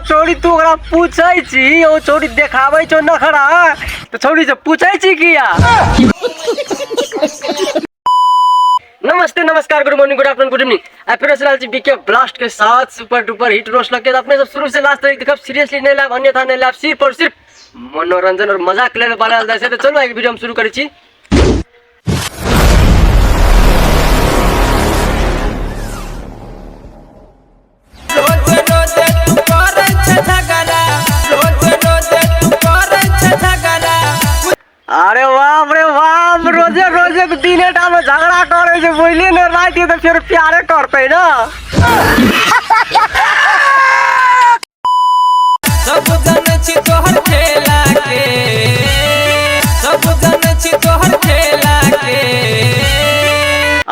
छौड़ी तू ओकरा पूछै छी, ओ छौड़ी देखाबै छौ नखरा, तऽ छौड़ी से पूछै छी किया? नमस्ते, नमस्कार, good morning, good afternoon, good evening. आ फिर से छी बीके ब्लास्ट के साथ सुपर डुपर हिट रोस्ट लगे। अपने सब शुरू से लास्ट तक देखब, सीरियसली नहीं लाभ, अन्यथा नहीं लाभ, सिर्फ और सिर्फ मनोरंजन और मजाक लेल बनायल जाइ छै। तऽ चलू, एक वीडियो हम शुरू करै छी। रोज रोज तू करै छै झगड़ा, रोज रोज तू करै छै झगड़ा। अरे बाप रे बाप, रोजे रोजे दिने टा में झगड़ा करे छै, बुझलियै ने? राति के तऽ फेर प्यारे करतै ने। सब जन छी तोहर खेला के, सब जन छी तोहर खेला के।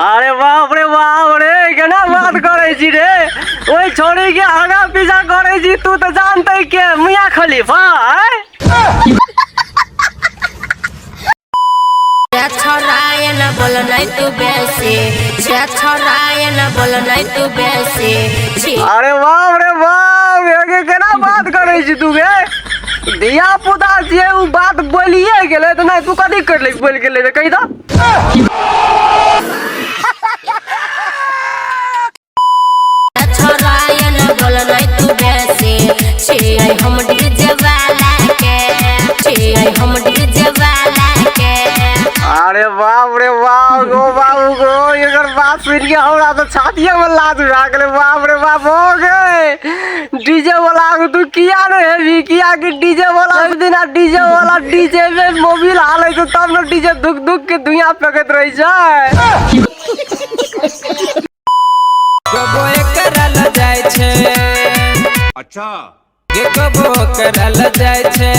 अरे बाप रे बाप रे, केना बात करे छी रे? ओहि छोरी के आगा पीछा करे छी तू, तऽ जानते के मियाँ खलीफा आय? छौड़ाए न बोल नहीं तू बेसी, छौड़ाए न बोल नहीं तू बेसी छी। अरे बाप रे बाप, एगे केना बात करे छी तू गे? धिया पुता छियै, उ बात बोलिए गेलै तऽ नहि तू कथी कर ले बोल गेलै तऽ कहि दऽ। छौड़ाए न बोल नहीं तू बेसी छियै, हम डीजे वाला के छियै, हम डीजे वाला के। अरे बाप रे बाप, गो बाबू गो, एकर बात सुन के हमरा तऽ छातिये में लाज भए गेलै। बाप रे बाप, हो गे, डीजे वाला के तू किया ने हेबी? किया कि डीजे वाला एक दिन डीजे वाला डीजे में मोबिल हालै छै तब ने डीजे धुक धुक के धुइयां फेकैत रहै छै। कबो करल जाइ छै। अच्छा। गे कबो करल जाइ छै,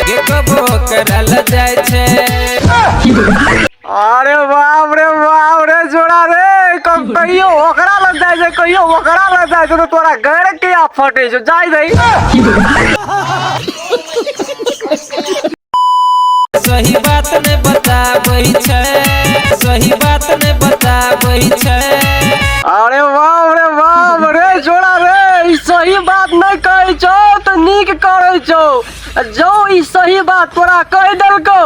गे कबो करल जाइ छै। अरे बाप रे बाप रे, जोड़ा रे, कहियो ओकरा लग जाइ छै, कहियो ओकरा लग जाइ छै, तऽ तोरा गैर के आ फटे छौ, जाय दही। सही बात ने बताबै छै, सही बात ने बताबै छै। अरे बाप रे बाप रे, जोड़ा रे, ई सही बात नहि कहै छौ तऽ नीक करै छौ। आ जौ ई सही बात तोरा कहि देलकौ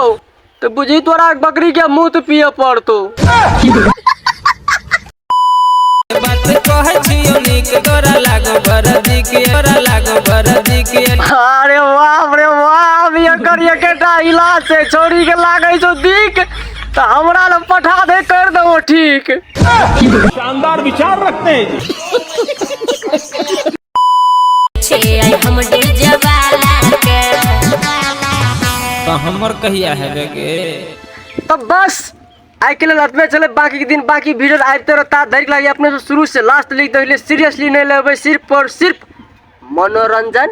तऽ बुझी तोरा बकरी के मूत पिए पड़तौ। बात कहै छियौ नीक, तोरा लागो बरदी के, तोरा लागो बरदी के। अरे बाप रे बाप, एकर एकेटा इलाज छै, छौड़ी के लागै छौ दिक तऽ हमरा लग पठा दे, कर देबो ठीक। शानदार विचार रखते हैं जी। छियै हम डीजे वाला के। तऽ हमर कहिया हेबे गे? तऽ बस आइ के लेल एतबे छलै। बाकी के दिन बाकी वीडियो आबिते रहता। धरि लागि अपने सब शुरू से लास्ट लिख देखलियै, सीरियसली नहि लेबै, सिर्फ और सिर्फ मनोरंजन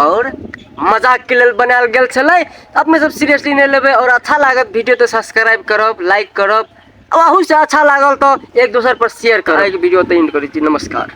और मजाक के लेल बनायल गेल छलै। अपने सब सीरियसली नहि लेबै और अच्छा लागत वीडियो तऽ सब्सक्राइब करब, लाइक करब, अहू से अच्छा लागल तऽ एक दोसर पर शेयर करब। आइके वीडियो तऽ एंड करै छी। नमस्कार।